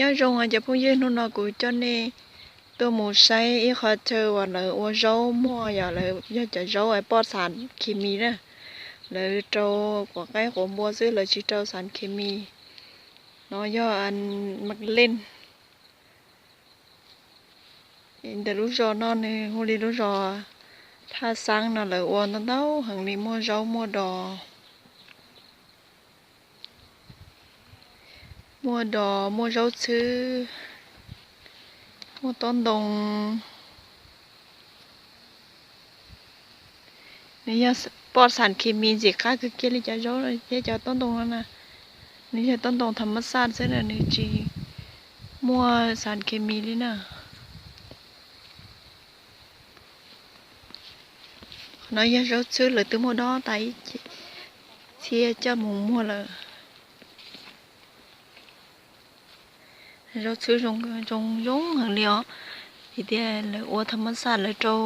Nyob zoo cov phooj ywg, hnub no kuv coj nej tuaj mus saib ib qhov chaw uas lawv ua zaub muag, yog lawv yog cov zaub poj xav khes mis na. Lawv rau quav qaib quav npua xwb, lawv tsis rau xav khes mis. No yog Max Lane. Ntawm lub zos no nws hu li lub zos Thaj Xab no, lawv ua ntau ntau heev li, muaj zaub muaj dos, muaj dos muaj zaub txhwb, muaj tob ntoo. Nws yog poj xav khes mis ntxim qab kawg kiag li cov zaub thiab cov tob ntoo no na. Nws yog tob ntoo tham mab xaj xwb na, nws tsis muaj xav khes mis li na. Qhov no yog zaub txhwb, lawv twb muab dob tas ib txhia coj mus muag lawm. Zaub txhwb zoo zoo heev li os, vim tias lawv ua tham mab xaj, lawv rau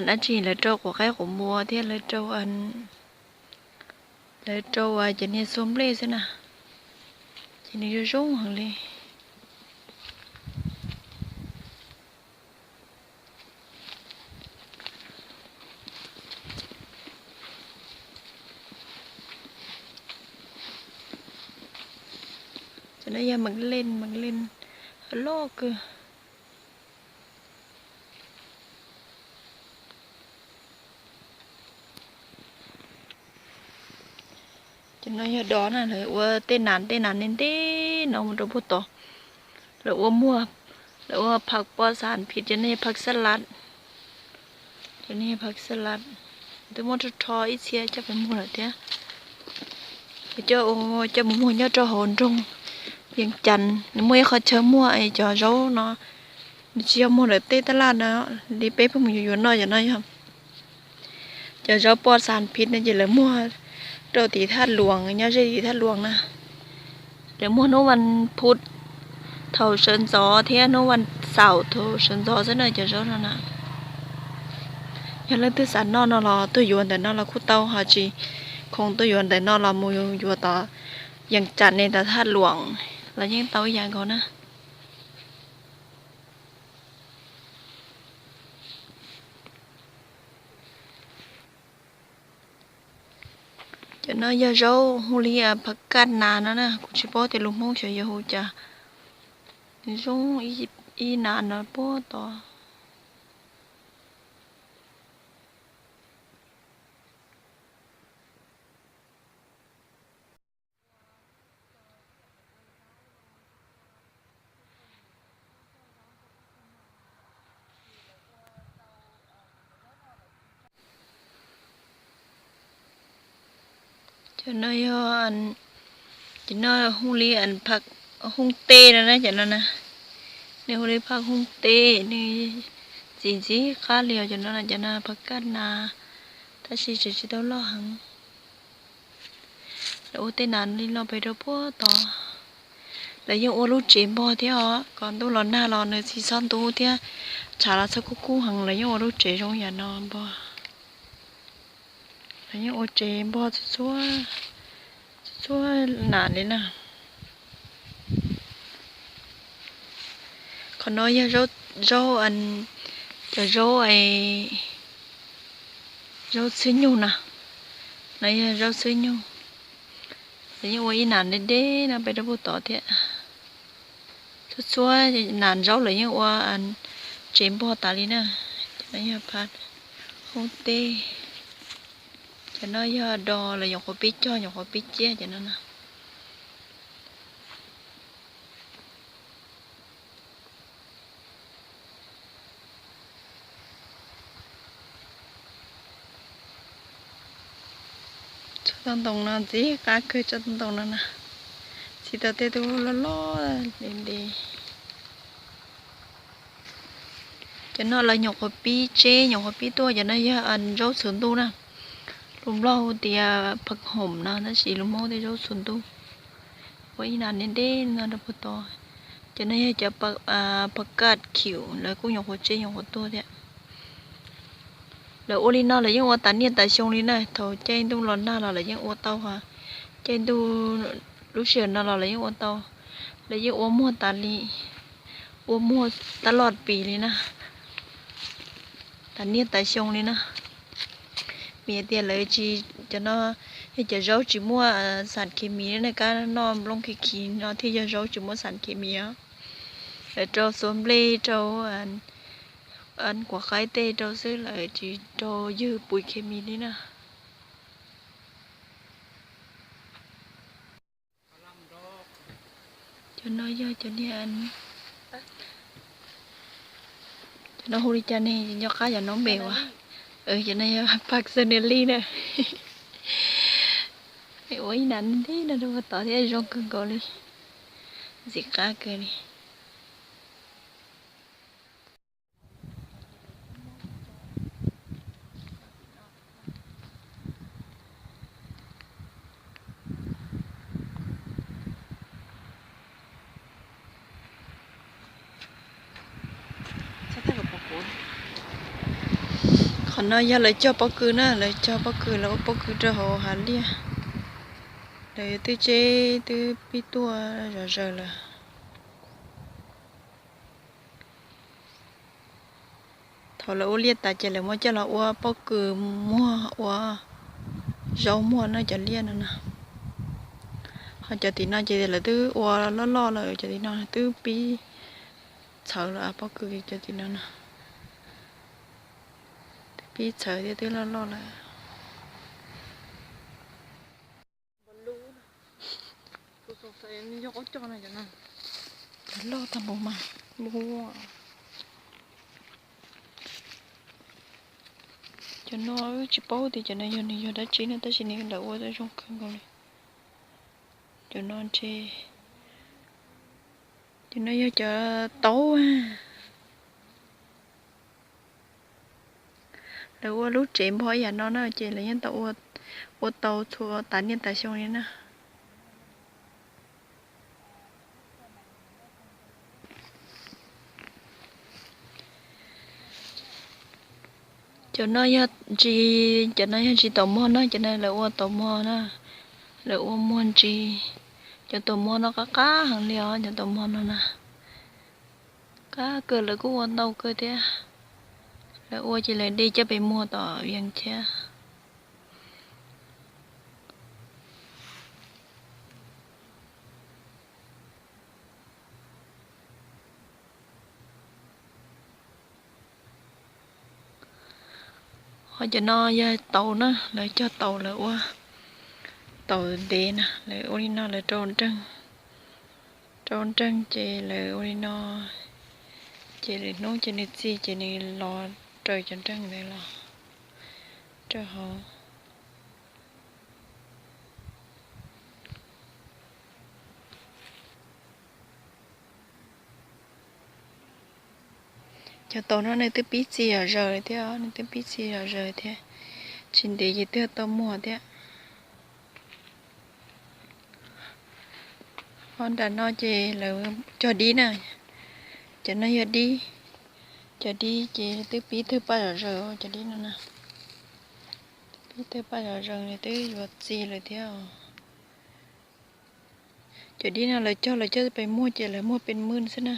dab tsi, lawv rau quav qaib quav npua thiab lawv rau, lawv rau cov niag txua nplej xwb na, ces nws zoo zoo heev li. Cov no yog Max Lane, Max Lane loj kawg. Cov no yog dos na, lawv ua tej nas tej nas ntev ntev no mus rau puag tod. Lawv ua muag, lawv ua phaj poj xav phiv, cov no yog phaj xab lav. Cov no yog phaj xab lav, twb muab rho rho ib txhia coj pem muag lawm thiab. Coj mus muag nyob rau hauv nroog Yees Cas, nws muaj ib qhov chaw muag es cov zaub no nws tsis yog muag ntawm tej taj laj no li peb pheej mus yuav yuav noj. Cov no yog cov zaub poj xav phiv no ces lawv muag rau tim Thaj Luas, nyob ze tim Thaj Luas na. Lawv muag hnub vas phuv thaum sawv ntxov thiab hnub vas xaum thaum sawv ntxov xwb na, cov zaub no na. Yog leej twg xav noj no los tuaj yuav ntawm no los kuj tau, ho tsis khoom tuaj yuav ntawm no los mus yuav tom Yees Cas ne, tom Thaj Luas los yeej tau ib yam nkaus na. Cov no yog zaub hu li phaj kaj nas no na, kuv tsis paub tias lus Hmoob xyov yuav hu cas. Nws zoo ib nas no puag tod. Cov no yog, cov no hu li phaj hooj teb no na, cov no na. Nws hu li phaj hooj teb, nws txi ntxim qab li os. Cov no, cov no phaj kaj nas, tab sis tseem tsis tau loj heev. Lawv ua tej nas li no pem rau puag tod. Lawv yeej ua lub tsev npog thiab os, kom ntuj los nag los nws tsis txhob ntub thiab tshav los txhob kub kub heev, lawv yeej ua lub tsev zoo yam no npog. Lawv yeej ua tsev npog txhua txhua nas li na. Qhov no yog zaub, cov zaub, zaub txhwb nyug na. No yog zaub txhwb nyug. Lawv yeej ua ib nas deb deb no pem rau puag tod thiab. Txhua txhua nas zaub lawv yeej ua tsev npog tas li na. Cov no yog phaj hooj teb. Cov no yog dos, lawv nyuam qhuav pib cog, nyuam qhuav pib ciab cov no na. Tsob ntoo no ntxim qab kawg, tsob ntoo no na. Txi tau tej tub loj loj ntev ntev. Cov no lawv nyuam qhuav pib tseb, nyuam qhuav pib tuaj, cov no yog zaub txhuv ntuj na. Lus Nplog hu tias phaj hoom no, tab sis lus Hmoob tias zaub txhuv ntuj. Ua ib nas deb deb no rau puag tod. Cov no yog cov phaj kaj khiv, lawv kuj nyuam qhuav tseb nyuam qhuav tuaj thiab. Lawv ua li no lawv yeej ua tas niaj tas xyoo li na, thaum caij ntuj los nag los lawv yeej ua tau, caij ntuj lub sij hawm no los lawv yeej ua tau. Lawv yeej ua muag tas li, ua muag tas loj pis li na, tas niaj tas xyoo li na. Vim tias lawv tsis, cov no yog cov zaub tsis muaj xas khes mis ne, kab noj nplooj khi khi no thiaj yog zaub tsis muaj xas khes mis os. Lawv rau xuav nplej, rau kuav qaib tej rau xwb, lawv tsis rau ywg pum khes mis li na. Cov no yog cov niag, cov no hu li cas ne, nco qab cov noob npe uas, cov no yog Pag Xees Nias Lij na. Ua ib nas ntij no rau tod thiab zoo kawg nkaus li, ntxim qab kawg li. Qhov no yog lawv cog pob kws na, lawv cog pob kws, lawv ua pob kws rau hauv hav liaj. Lawv twb tseb twb pib tuaj zom zaws lawm. Thaum lawv ua liaj tas ces lawv muab coj los ua pob kws muag, ua zaub muag no cov liaj no na. Ho cov tim no ces lawv twb ua loj loj lawm, cov tim no twb pib txhawv lawm, pob kws cov tim no na. Twb pib txhawv thiab twb loj loj lawm. Loj tag npaum mas, cov no tsis paub tias cov no yog nws yog dab tsi na, tab sis nws lawv ua zoo kawg nkaus li. Cov no ntshe, cov no yog cov taub. Lawv ua lub tsev npog ib yam no na ces lawv yeej tau ua tau txhua tas niaj tas xyoo li na. Cov no yog ntsis, cov no yog ntsis taum muag na, cov no lawv ua taum muag na, lawv ua muag ntsis. Cov taum muag no qab qab heev li os, cov taum muag no na. Qab kawg, lawv kuj ua ntau kawg thiab. Lawv ua ces lawv de coj pes muag tom yees thiab. Ho cov no yog taus na, lawv cog taus, lawv ua taus ntev na, lawv ua li no lawv rau nreeg, rau nreeg ces lawv ua li no, ces lwm hnub ces nws txi ces nws los raws cov nreeg ntawd los rau hauv. Cov taus no nws twb pib txi zom zaws thiab, nws twb pib txi zom zaws thiab, tsis ntev ces twb tau muag thiab. Ho nram no ces lawv cog dib na, cov no yog dib, cov dib ces twb pib tawg paj zom zaws, cov dib no na, pib tawg paj zom zaws nws twb yuav txi lawm thiab. Cov dib no lawv cog, lawv cog pes muag ces lawv muag pes mwj xwb na.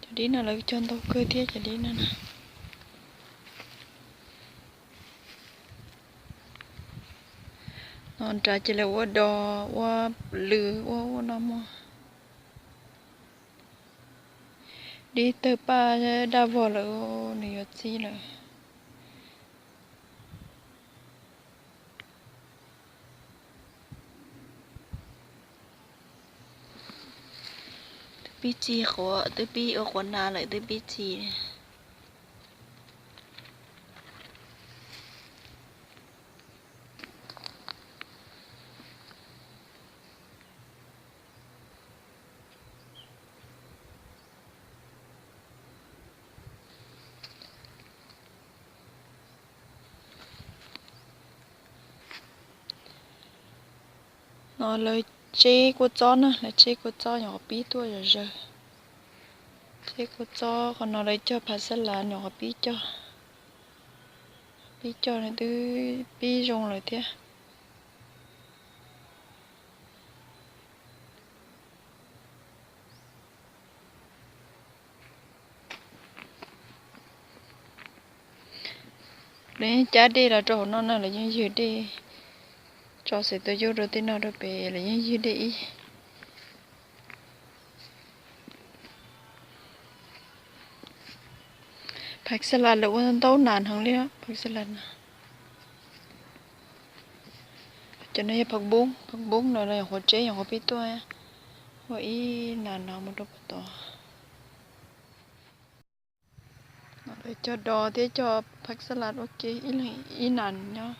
Cov dib no lawv cog ntau kawg thiab cov dib no na. No nrad ces lawv ua dos, ua lws, ua ua no muag. Dib tawg paj daj vog lawm, nws yuav txi lawm. Twb pib txi quav, twb pib ua quav na lawm, twb pib txi. No lawv tseb kua txob na, lawv tseb kua txob nyuam qhuav pib tuaj zom zaws. Peb kuj txob qhov no lawv cog phav xab las nyuam qhuav pib cog, pib cog no twb pib zoo lawm thiab. Lawv yeej cab dej los rau hauv no na, lawv yeej ywg dej tso xws tua yub rau tej no rau pem, lawv yeej ywg dej ib. Phav xab las lawv ua ntau nas heev li, phav xab las no. Cov no yog phav npoob, phav npoob no los nyuam qhuav tseb nyuam qhuav pib tuaj, ua ib nas no mus rau puag tod. Lawv cog dos thiab cog phav xab las ua ke ib leeg ib nas nyob.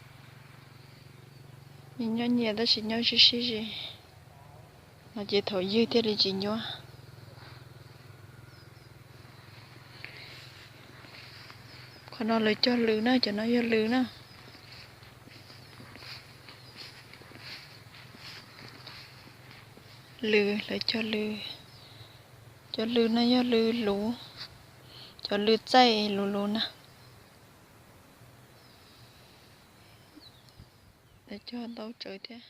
Nws nyob nyias tab sis nyob sib sib ze, no ces thaum ywg thiaj li tsis nyuaj. Qhov no lawv cog lws na, cov no yog lws na. Lws, lawv cog lws. Cov lws no yog lws luv, cov lws txaij luv luv na. Lawv cog ntau tsawv thiab.